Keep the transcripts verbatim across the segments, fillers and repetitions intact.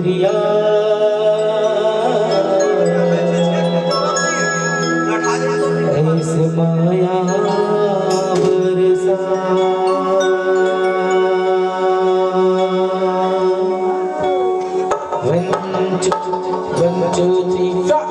प्रिया, ऐसे माया बरसा। One, two, one, two, three, four.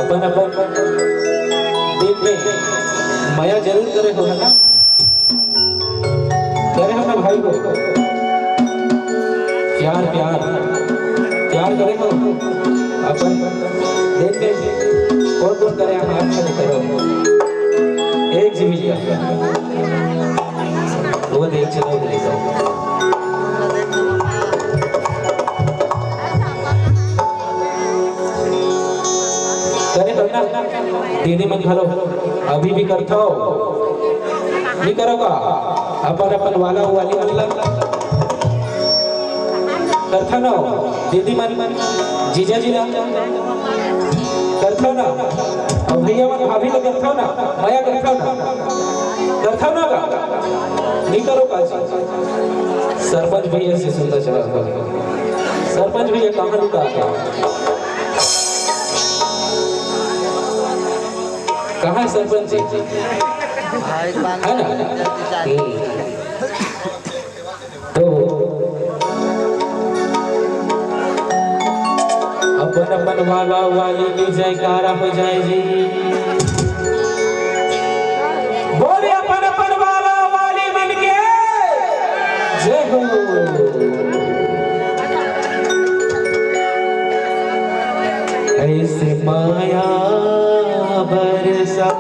अपन अपन दिल में मया जरूर करे हो, है ना? करे हो ना भाई हो? प्यार, प्यार, प्यार करे हो अपन दिल में? कौन कौन करे, हम हाथ खड़े करो। एक जी भैया, वो देख, चलो, देख। करे हो ना? दीदी मन घलो अभी भी करथव? नहीं करो का? अपन अपन वाला वाली मन ला करथव ना? दीदी मन, जीजा जी ला करथव ना? अउ भैया मन, भाभी ला करथव ना? मया करथव ना? करथव ना का? नहीं करो का जी? सरपंच भैया से सुनता चला था। सरपंच भैया कहाँ लुका था? कहाँ है सरपंच जी? भाई, पाँच है ना? हम्म। तो अपन अपन वाला वाली की जयकारा हो जाए जी। बोले अपन अपन वाला वाली मन के जय हो। ऐसे माया बरसा